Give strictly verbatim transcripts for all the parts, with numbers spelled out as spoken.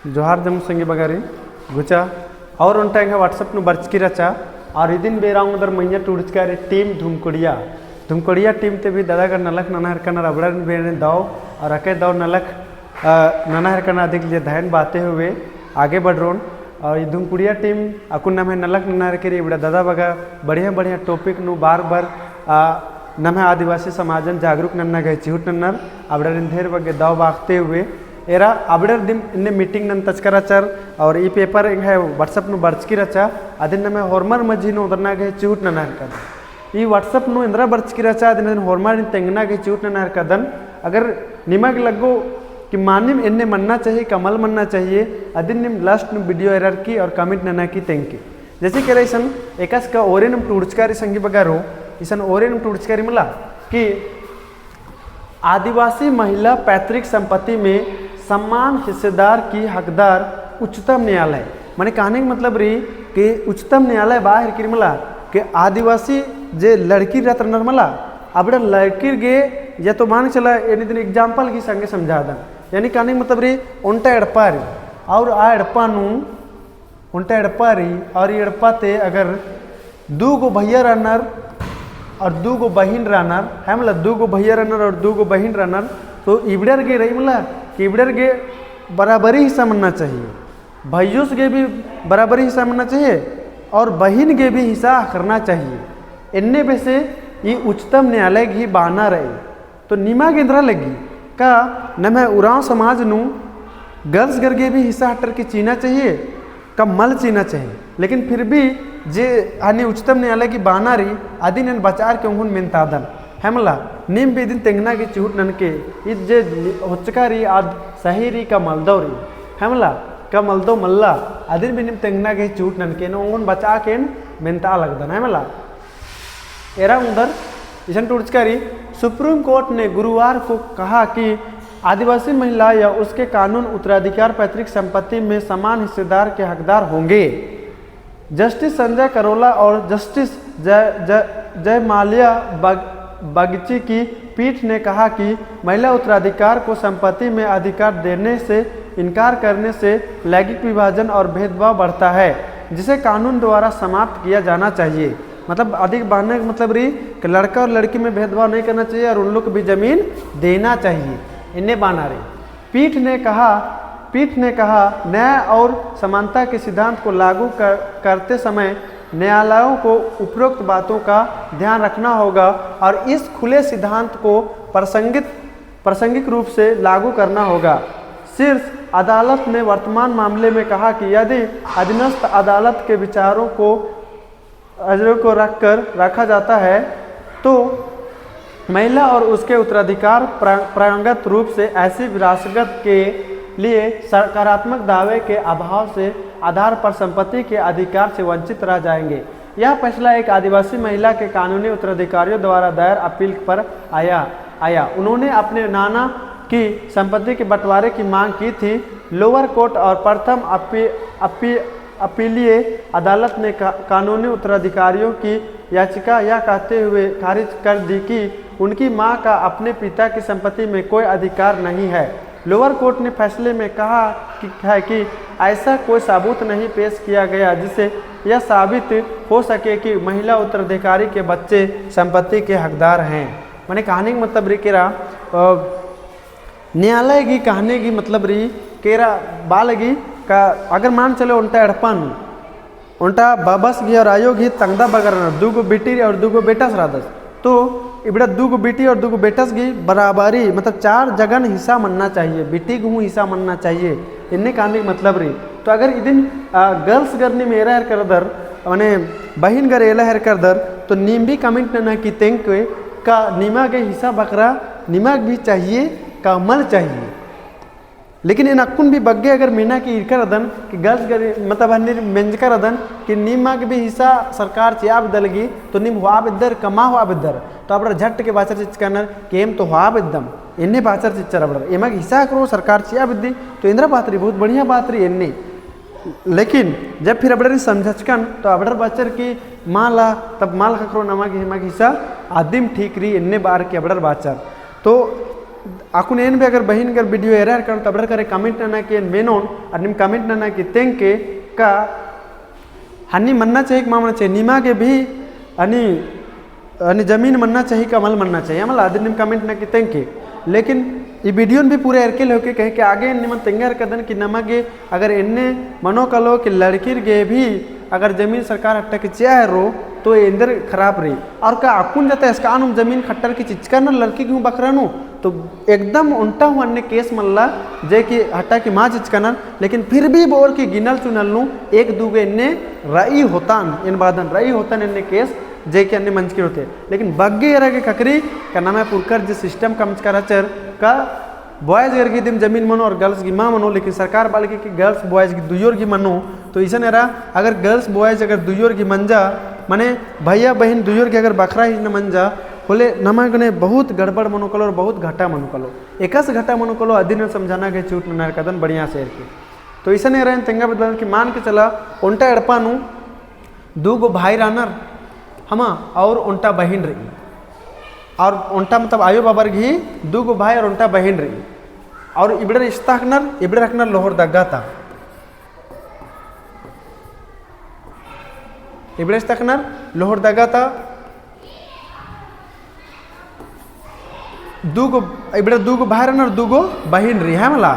जोहार जम्मो संगी बगारी गुचा। और ओन्टा एंग्है WhatsApp नू बरचकी रहचा। और इदिन बेरा ओंगदर मइय्याँ टूड़चकारी team धुमकुड़िया, धुमकुड़िया team ती भी ददा गर नलख नना हेरकनर, अबड़ारिन भी एन्ने दव और अकय दव नलख, अ, नना हेरकनर। अदिक लिए धैन बाते हुए आगे बढ़रोन। और ई धुमकुड़िया team अक्कुन नम्है नलख नना हेरकी रई। इबड़ा ददा बग्गे बढ़िया बढ़िया topic नू बार बार, अ, नम्है आदिवासी समाजन जागरूक नन्ना गही चिहुट नन्नर। अबड़ारिन ढेर बग्गे दव बाखते हुए एरा अबड़र दिम एन्ने meeting नन्तचका रहचर। और ई paper एंग्है WhatsApp नू बरचकी रहचा। अदिन नम्है होरमर मझी नू ओदरना गही चिहुट नना हेरकदन। ई WhatsApp नू एन्दरा बरचकी रहचा, अदिन अदिन होरमारिन तेंगना गही चिहुट नना हेरकदन। अगर निमा गे लग्गो कि मानिम एन्ने मन्ना चाहिए, का मल मन्ना चाहिए, अदिन नीम last नू video एरर की और comment नना की तेंगकी। जैसे कि रई इसन एकासे का ओरे नीम टूड़चकारी संगी बगारो, इसन ओरे नीम टूड़चकारी मला कि आदिवासी महिला पैतृक संपत्ति में समान हिस्सेदार की हकदार उच्चतम न्यायालय। माने कहने का मतलब रई कि उच्चतम न्यायालय बआ हेरकी रई मला कि आदिवासी जे लड़की रहत रअनर मला, अबड़ा लड़की गे या तो मान चला, एन्ने दिम example की संगे समझादन। यानी कहने का मतलब रई ओन्टा एड़पा रई और आ एड़पा नू ओन्टा एड़पा रई और ई एड़पा ती अगर दू गो भैया रअनर और दू गो बहिन रअनर, है मला, दू गो भैया रअनर और दू गो बहिन रअनर, तो इबड़र गे रई मला कि इबड़र गे बराबरी हिस्सा मन्ना चाहिए, भैयोस गे भी बराबरी हिस्सा मन्ना चाहिए और बहिन गे भी हिस्सा अख़रना चाहिए। एन्ने बेसे ई उच्चतम न्यायालय गही बअना रई। तो निमा गे एन्दरा लग्गी, का नम्है उराँव समाज नू girls गर गे भी हिस्सा हटर की चिअना चाहिए, का मल चिअना चाहिए? लेकिन फिर भी जे हनी उच्चतम न्यायालय गही बअना रई, अदिन एन बचार के ओंगुन मेन्तादन। है मला, नीम भी इदिन तेंगना गही चिहुट ननके, ई जे होचका रई आद सही रई का मलदव रई, है मला, का मलदव मल्ला, अदिन भी नीम तेंगना गही चिहुट ननके, एन ओंगुन बचा के एन मेन्ता लगदन, है मला। एरा ओंगदर इसन टूड़चकारी, Supreme Court ने गुरुवार को कहा कि आदिवासी महिला या उसके कानून उत्तराधिकार पैतृक संपत्ति में समान हिस्सेदार के हकदार होंगे। Justice संजय करोला और Justice जय, जय, जयमाल्या बग-, बगची की पीठ ने कहा कि महिला उत्तराधिकार को संपत्ति में अधिकार देने से इनकार करने से लैंगिक विभाजन और भेदभाव बढ़ता है, जिसे कानून द्वारा समाप्त किया जाना चाहिए। मतलब, अदिक बअना का मतलब रई कि लड़का और लड़की में भेदभाव नहीं करना चाहिए और उन लोग को भी जमीन देना चाहिए, एन्ने बअना रई। पीठ ने कहा, पीठ ने कहा, न्याय और समानता के सिद्धांत को लागू कर, करते समय न्यायालयों को उपरोक्त बातों का ध्यान रखना होगा और इस खुले सिद्धांत को प्रासंगिक, प्रासंगिक रूप से लागू करना होगा। शीर्ष अदालत ने वर्तमान मामले में कहा कि यदि अधीनस्थ अदालत के विचारों को नजरों को रखकर रखा जाता है, तो महिला और उसके उत्तराधिकार प्र-, परंपरागत रूप से ऐसी विरासत के लिए सकारात्मक दावे के अभाव से आधार पर संपत्ति के अधिकार से वंचित रह जाएंगे। यह फैसला एक आदिवासी महिला के कानूनी उत्तराधिकारियों द्वारा दायर अपील पर आया, आया। उन्होंने अपने नाना की संपत्ति के बंटवारे की मांग की थी। लोअर कोर्ट और प्रथम अपी-, अपी-, अपीलीय अदालत ने का-, कानूनी उत्तराधिकारियों की याचिका यह कहते हुए खारिज कर दी कि उनकी मां का अपने पिता की संपत्ति में कोई अधिकार नहीं है। लोअर कोर्ट ने फैसले में कहा कि, है कि ऐसा कोई सबूत नहीं पेश किया गया जिससे यह साबित हो सके कि महिला उत्तराधिकारी के बच्चे संपत्ति के हकदार हैं। माने कहने का मतलब रई केरा, अ, न्यायालय गही कहने गही मतलब रई केरा बआ लगी का अगर मान चले ओन्टा एड़पा नू, ओन्टा बबस गही और आयो गही तंगदा बगर रअनर, दू गो बेटी और दू गो बेटस रअदस, तो इबड़ा दू गो बेटी और दू गो बेटस गही बराबरी, मतलब चार जगन हिस्सा मन्ना चाहिए, बेटी गही हूँ हिस्सा मन्ना चाहिए, एन्ने कहने का मतलब रई। तो अगर इदिन, आ, girls गर नीम एरा हेरकदर, माने बहिन गर एला हेरकदर, तो नीम भी comment नना की तेंगके का निमा गे हिस्सा बखरा निमा गे भी चाहिए का मल चाहिए। लेकिन एन अक्कुन भी बग्गे अगर मेना की ईरका रअदन कि girls गर, मतलब हन्नी मेंजका रअदन कि निमा गे भी हिस्सा सरकार चिआ बेद्दा लगी, तो नीम होआ बेद्दर का मा होआ बेद्दर, तो अबड़र झट के बाचर चिच्चका रअनर कि एम तो होआ बेद्दम, एन्ने बाचर चिच्चर अबड़र, एमा गे हिस्सा अकरो सरकार चिआ बेद्दी, तो एन्दरा बात रई, बहुत बढ़िया बात रई एन्ने। लेकिन जब फिर अबड़र समझचकन, तो अबड़र बाचर कि मा ला, तब मा ला ख़क्खरो नमा गे, एमा गे हिस्सा अदिम ठीक रई, एन्ने बअर की अबड़र बाचर। तो अक्कुन एन भी अगर बहिन गर video एरा हेरकन, तब अबड़र करे comment नना की एन मेनोन, अर नीम comment नना की तेंगके का हन्नी मन्ना चाहिए कि मा मन्ना चाहिए, निमा गे भी हन्नी, हन्नी जमीन मन्ना चाहिए का मल मन्ना चाहिए, मला अदिन नीम comment नना की तेंगके। लेकिन ई video न भी पूरा एरके लेके कहे कि आगे निमन तेंगा हेरकदन कि नमा गे अगर एन्ने मनो कलो कि लड़किर गे भी अगर जमीन सरकार हट्टा की चिआ हेरो, तो एन्देर खराब रई। और का अक्कुन जता एसकानुम जमीन खट्टर की चिचका न लड़की गे हूँ बखरा नू, तो एकदम ओन्टा हूँ अन्ने case मल्ला, जे कि हट्टा की मा चिचका न, लेकिन फिर भी बओर की गिनल चुनल नू एक दुगो एन्ने रई होतन, एन बअदन रई होतन एन्ने case, जे कि अन्ने मंजकी होते। लेकिन बग्गे एरा गे ख़क्खरी का नम्है पुरखर जे system कमचका रहचर का boys गर गे दिम जमीन मनो और girls गे मा मनो, लेकिन सरकार बअलकी कि girls boys गे दुइयोर गे मनो। तो इसन एरा अगर girls boys अगर दुइयोर गे मंजा, मने भैया बहिन दुइयोर गे अगर बखरा ही न मंजा, होले नमा गने बहुत गड़बड़ मनो कलो और बहुत घाटा मनो कलो। एकासे घाटा मनो कलो, अदिन समझाना गे चूट नना हेरकदन बढ़िया से एरके। तो इसन एरा एन तेंगा बदलन कि मान के चला, ओन्टा एड़पा नू दुगो भाई रअनर, हमा, और ओन्टा बहिन रई। और ओन्टा मतलब आयो बाबर गे दुगो भाई और ओन्टा बहिन रई। और इबड़र इस्ता अख़नर, इबड़र अख़नर लोहरदगा ता। इबड़र इस्ता अख़नर लोहरदगा ता। दुगो, इबड़ा दुगो भाई रअनर, दुगो बहिन रई, है मला?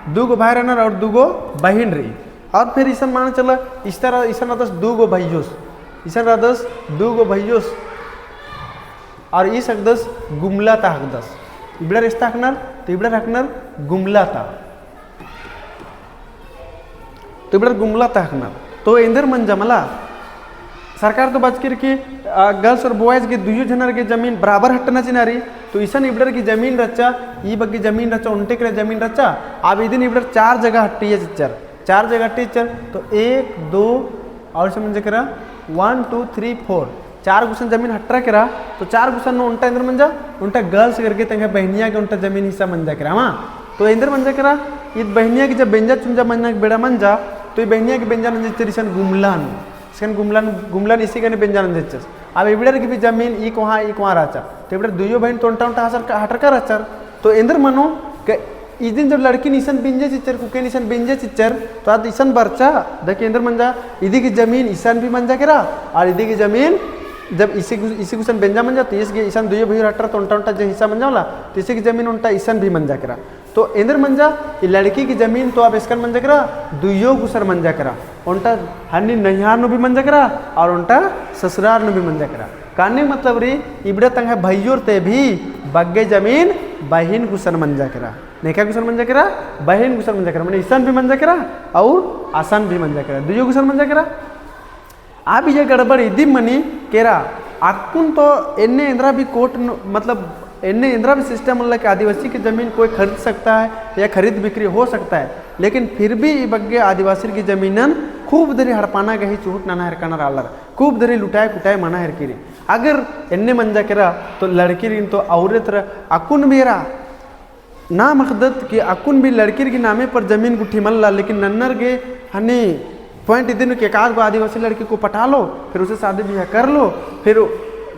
दुगो भाई रअनर और दुगो बहिन रई। और फिर इसन मान चला, इस तरह इसन रअदस दुगो भइयोस, इसन रअदस दुगो भइयोस, और ईस अख़दस गुमला ता अख़दस। इबड़र इस्ता अख़नर, तो इबड़र अख़नर गुमला ता। तो इबड़र गुमला ता अख़नर। तो एन्देर मंजा मला? सरकार तो बचकिर कि, आ, girls और boys गे दुइयो झनर गे जमीन बराबर हट्टना चिअना रई। तो इसन इबड़र गे जमीन रहचा, ई बग्गे जमीन रहचा, ओन्टे केरा जमीन रहचा। अब इदिन इबड़र चार जगह हट्टिया चिच्चर, चार जगह हट्टिया चिच्चर। तो एक, दो, और इसन मंजा केरा, one, two, three, four। चार गुसन जमीन हट्टरा केरा, तो चार गुसन नू ओन्टा एन्देर मंजा, ओन्टा girls गर गे तेंगा बहिनिया गे ओन्टा जमीन हिस्सा मंजा केरा, हाँ। तो एन्देर मंजा केरा, ईद बहिनिया गे जब बेंजा चुंजा मन्ना बेड़ा मंजा, तो ई बहिनिया गे बेंजा नंजचर इसन गुमला नू, इसन गुमला नू, गुमला नू इसी गने बेंजा नंजचर। अब इबड़र गे भी जमीन ई कोहाँ, ई कोहाँ रहचा, तो इबड़र दुइयो बहिन तो ओन्टा ओन्टा हसर का, हटरका रहचर। तो एन्देर मनो के इदिन जब लड़किन इसन बेंजा चिच्चर, कुकेन इसन बेंजा चिच्चर, तो आद इसन बरचा, दके एन्देर मंजा, इदी गे जमीन इसन भी मंजा केरा, और इदी गे जमीन जब इसी गु-, इसी गुसन बेंजा मंजा, तो इस गे इसन दुइयो भइयोर हटर तो ओन्टा ओन्टा जे हिस्सा मंजा वाला, तो इसी गे जमीन ओन्टा इसन भी मंजा केरा। तो एन्देर मंजा, ई लड़की गे जमीन तो अब एसकन मंजा केरा, दुइयो गुसन मंजा केरा। ओन्टा हन्नी नैहार नू भी मंजा केरा, और ओन्टा ससुरार नू भी मंजा केरा। कहने मतलब रई, इबड़ा तंग्है भइयोर ते भी बग्गे जमीन बहिन गुसन मंजा केरा। नेका गुसन मंजा केरा, बहिन गुसन मंजा केरा, मने इसन भी मंजा केरा और असन भी मंजा केरा, दुइयो गुसन मंजा केरा। अब इया गड़बड़ इदिम मनी केरा, अक्कुन तो एन्ने एन्दरा भी court न-, मतलब एन्ने एन्दरा भी system उल्ला कि आदिवासी की जमीन कोई खरीद सकता है या खरीद बिक्री हो सकता है, लेकिन फिर भी ई बग्गे आदिवासी की जमीनन खूब देरी हड़पाना गही चुहुट नना हेरकानर आलर, खूब देरी लुटाए पुटाए मना हेरकी रई। अगर एन्ने मंजा केरा तो लड़किरिन तो औरत र अक्कुन भी एरा नाम अख़दत कि अक्कुन भी लड़किर गे नामे पर जमीन गुट्ठी मल्ला, लेकिन नन्नर गे हनी point इदिन कि एकाध गो आदिवासी लड़की को पटा लो, फिर उसे शादी ब्याह कर लो, फिर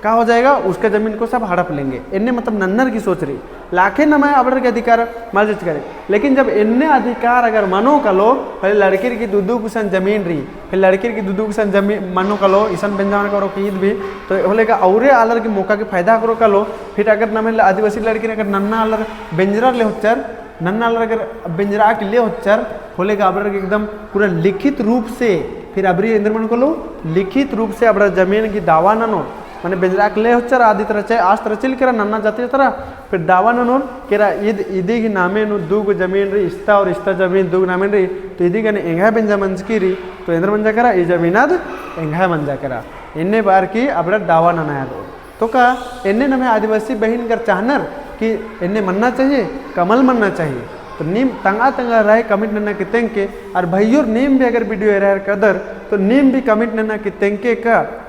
का हो जाएगा, उसका जमीन को सब हड़प लेंगे। एन्ने मतलब नन्नर की सोच रई। लाखे नम्है अबड़र गे अधिकार मल चिच्चका रई। लेकिन जब एन्ने अधिकार अगर मनो कालो, होले लड़किर गे दुदु गुसन जमीन रई, फिर लड़किर गे दुदु गुसन जमीन मनो कालो, इसन बेंजा मनो कालो कि ईद भी, तो होले का औरे आलर गे मौका गे फायदा करो कालो, फिर अगर नम्है आदिवासी लड़किन अगर नन्ना आलर बेंजरा ले होच्चर, नन्ना आलर अगर बेंजरा के ले होच्चर, होले का अबड़र गे एकदम पूरा लिखित रूप से, फिर अबरी एन्देर मनो कालो, लिखित रूप से अबड़र जमीन गे दावा ननोर, मने बेंजरा के ले होच्चर आदि तरह चाहे आस तरह चिल केरा नन्ना जाति तरह, फिर दावा ननोर केरा ईद, इदी गे नामे नू दू गो जमीन रई, इस्ता और इस्ता जमीन दू गो नामे रई, तो इदी गने एंग्है बेंजा मंजकी रई, तो एन्देर मंजा केरा, ई जमीन आद एंग्है मंजा केरा। एन्ने बअर की अबड़र दावा ननाया दो। तो का एन्ने नम्है आदिवासी बहिन गर चाहनर कि एन्ने मन्ना चाहिए, का मल मन्ना चाहिए? तो नीम तंगआ तंगआ राय comment नन्ना की तेंगके, और भइयोर नीम भी अगर video एरा हेरकदर, तो नीम भी comment नन्ना की तेंगके का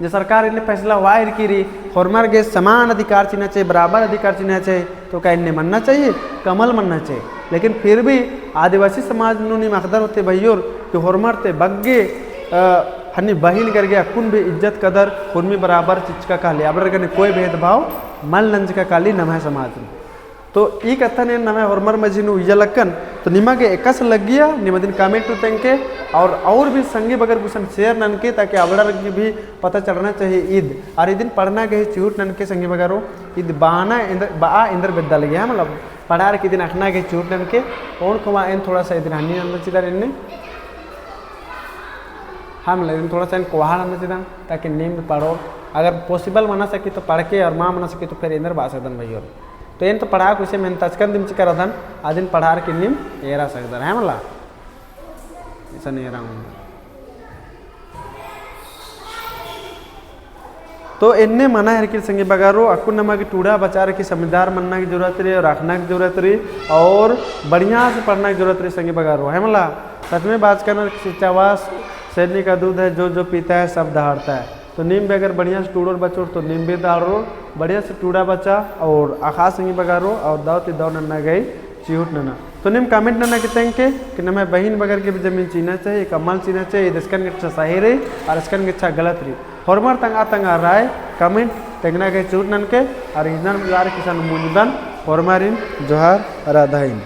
जे सरकार एन्ने फैसला होआ हेरकी रई, होरमर गे समान अधिकार चिअना चाहिए, बराबर अधिकार चिअना चाहिए, तो का एन्ने मन्ना चाहिए, का मल मन्ना चाहिए? लेकिन फिर भी आदिवासी समाज नू नीम अख़दर होते भइयोर कि होरमर ते बग्गे, अ, हनी बहिन गर गे अक्कुन भी इज्जत कदर, हुरमी बराबर चिच्चका काली, अबड़र गने कोई भेदभाव मल नंजका काली नम्है समाज नू। तो ई कत्थन एन नम्है होरमर मझी नू उइया लक्कन, तो निमा गे एकासे लग्गिया, निम अदिन comment नू तेंगके, और, और भी संगी बगर गुसन share ननके, ताकि अबड़ार गे भी पता चलना चाहिए ईद। और इदिन पढ़ना गे चिहुट ननके संगी बगरो, ईद बअना एन्देर, बआ एन्देर बेद्दा लग्गिया, मतलब, पढ़ार की इदिन अख़ना गे चिहुट ननके, ओन खोमा एन थोड़ा सा इदिन हन्नी नन्ना चिदन एन्ने। हाँ, मतलब, इदिन थोड़ा सा एन कोहा नन्ना चिदन, ताकि नीम पढ़ो। अगर possible मना सकी तो पढ़के, और मा मना सकी तो फिर एन्देर बआ सकदन भइयोर। तो एन तो पढ़ा कुछ मेहनत अचकन दिम चिका रअदन, अदिन पढ़ार की नीम एरा सकदर, है मला? इसन एरा हूँ। तो एन्ने मना हेरकी संगी बगरो, अक्कुन नमा गे टूड़ा बचार की समझदार मनना की जरूरत रई और अख़ना की जरूरत रई और बढ़िया से पढ़ना की जरूरत रई संगी बगरो, है मला? सच में बाचकन, चवा सैनिक का दूध है, जो जो पीता है सब दहाड़ता है। तो नीम भी अगर बढ़िया से टूड़ोर बचोर तो नीम भी दहाड़ोर, बढ़िया से टूड़ा बचा और अख़ा संगी बगरो और दव ती दव नन्ना गही चिहुट नना। तो नीम comment नना की तेंगके कि नम्है बहिन बगर गे भी जमीन चिअना चाहिए, कमल चिअना चाहिए, ईद एसकन गेच्छा सही रई और एसकन गेच्छा गलत रई। होरमर तंगआ तंगआ राय comment तेंगना गही चिहुट ननके और इजनर मुंजदन, होरमारिन जोहार, राधा इन।